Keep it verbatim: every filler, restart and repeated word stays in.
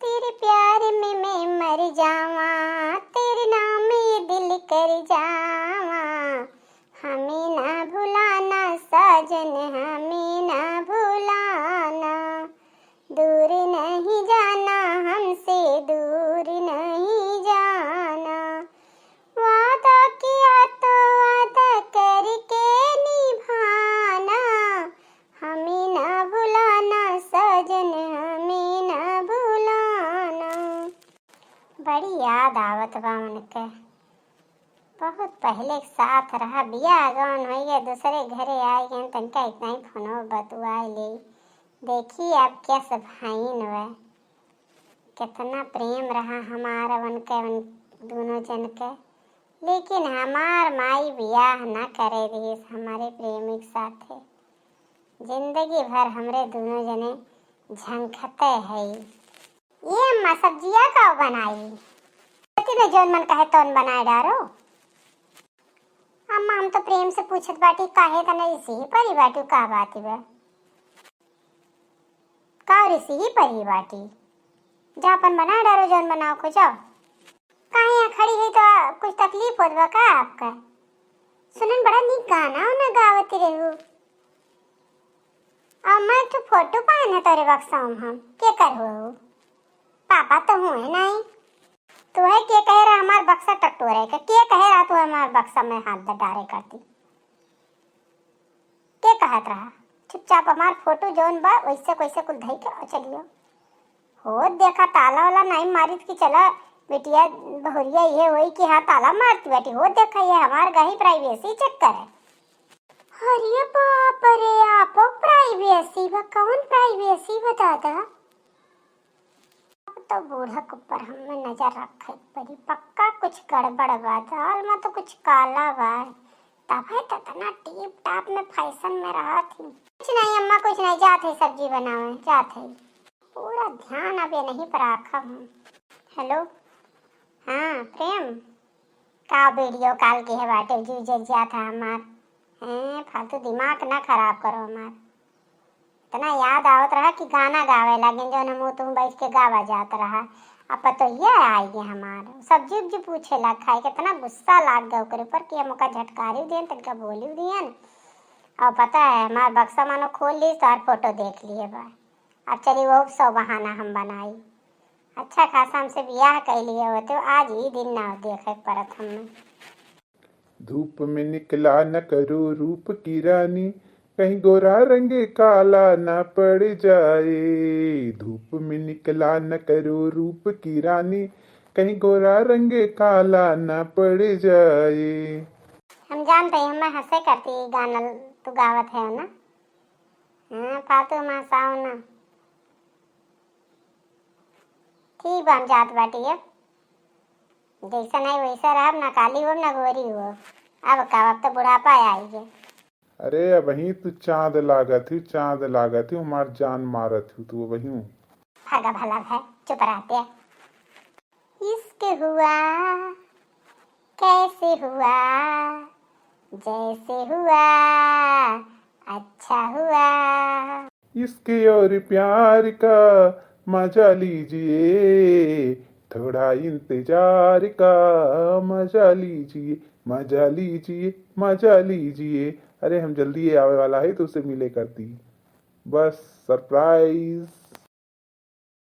तेरे प्यार में मैं मर जावा, तेरे नाम ये दिल कर जावा। हमें ना भुलाना साजन, हमें ना भुलाना। दूर नहीं जाना हमसे, दूर नहीं जाना। वादा किया तो वादा करके निभाना। हमें ना भुलाना साजन, हमें ना भुलाना। बड़ी याद आवत बा उनके। बहुत पहिले के साथ रहा, बियाह गवन होइ गए, दूसरे घरे आइ गए, तनका इतना ही फोनो बतुआइ ले। देखी अब कैसे भइन बा। कितना प्रेम रहा हमार उनके, उन दोनों जन के। लेकिन हमार माई बियाह ना करे दिहिस हमरे प्रेमी के साथे। जिंदगी भर हमरे दोनों जने झंखते हई। ए अम्मा, सब्जिया का बनाई? अति में जौन मन कहे तौन बनाए डारो। अम्मा, हम तो प्रेम से पूछत बाटी, काहे तने ऐसे ही परी बाटू, का बात बा? का रे, ऐसे ही परी बाटी? जा अपन बनाए डारो, जौन बनाओ खो जाओ। काहे यहाँ खड़ी है तो कुछ तकलीफ होत बा का आपका? सुनन बड़ा नीक गाना उना गावत रहू। अम्मा, एक ठो फोटो पाएन है तोरे बक्सा में हम। केकर हो? पापा तो हुए नहीं। तू है के कहे रहा हमार बक्सा टटोरे के? के कहे रहा तू हमार बक्सा में हाथ द डारे करती? के कहत रहा? चुपचाप हमार फोटो जौन बा वैसे कैसे कुल धई के और चलियो। हो देखा ताला वाला नहीं मारित कि चला बेटिया बहुरिया ये होई कि हाँ ताला मारती बैठी। हो देखा ये हमार गही प्राइवेसी चेक करे। अरे बाप रे, आपो प्राइवेसी बा? कौन प्राइवेसी बा दादा? अब तो बूढ़ा के ऊपर हमें नजर रखे के पड़ी, पक्का कुछ गड़बड़ बा। दाल में तो कुछ काला बा, तबे तो इतना टीप टाप में फैशन में रहा थी। कुछ नहीं अम्मा, कुछ नहीं, जात है सब्जी बनावे, जात है। पूरा ध्यान अब ये नहीं पर राखब हम। हेलो, हाँ प्रेम, का वीडियो कॉल के है बाटे, जी जर जात है हमार। हैं, फालतू दिमाग ना खराब करो हमार। इतना याद आवत रहा कि गाना गावे लागे, जौन हम तुम बैठ के गावा जात रहा। अब पतोहिया आई गए हमार, सब्जी उब्जी पूछे लाग खाए, कितना गुस्सा लाग गया ओकरे ऊपर कि हम ओका झटकारी दियन, तनिका बोली दियन। और पता है हमार बक्सा मानो खोल ली तो फोटो देख लिए बा। अब चली वो सौ बहाना हम बनाई। अच्छा खासा हमसे बियाह कर लिए होते, आज ई दिन ना देखे के पड़त हमें। धूप में निकला न करो रूप की रानी, कहीं गोरा रंग काला ना पड़ जाए। धूप में निकला न करो रूप की रानी, कहीं गोरा रंग काला ना पड़ जाए। हम जानते हैं, हमें हंसे करती ई गाना तू गावत है ना। हाँ, फालतू में हंसाओ ना। ठीक बा, हम जात बाटी अब। जैसा नहीं वैसा रहब, ना काली होब, ना गोरी होब। अब का, अब तो बुढ़ापा आई गए। अरे अबहीं तू चाँद लागत ही, चाँद लागत ही, हमार जान मारत ही तू अबहीं। भागा भला है, चुप रहते। इश्क हुआ, कैसे हुआ, जैसे हुआ, अच्छा हुआ। इश्क और प्यार का मजा लीजिए, थोड़ा इंतजार का मजा लीजिए, मजा लीजिए, मजा लीजिए। अरे हम जल्दी ही आवे वाला है तो उसे मिले करती। बस सरप्राइज।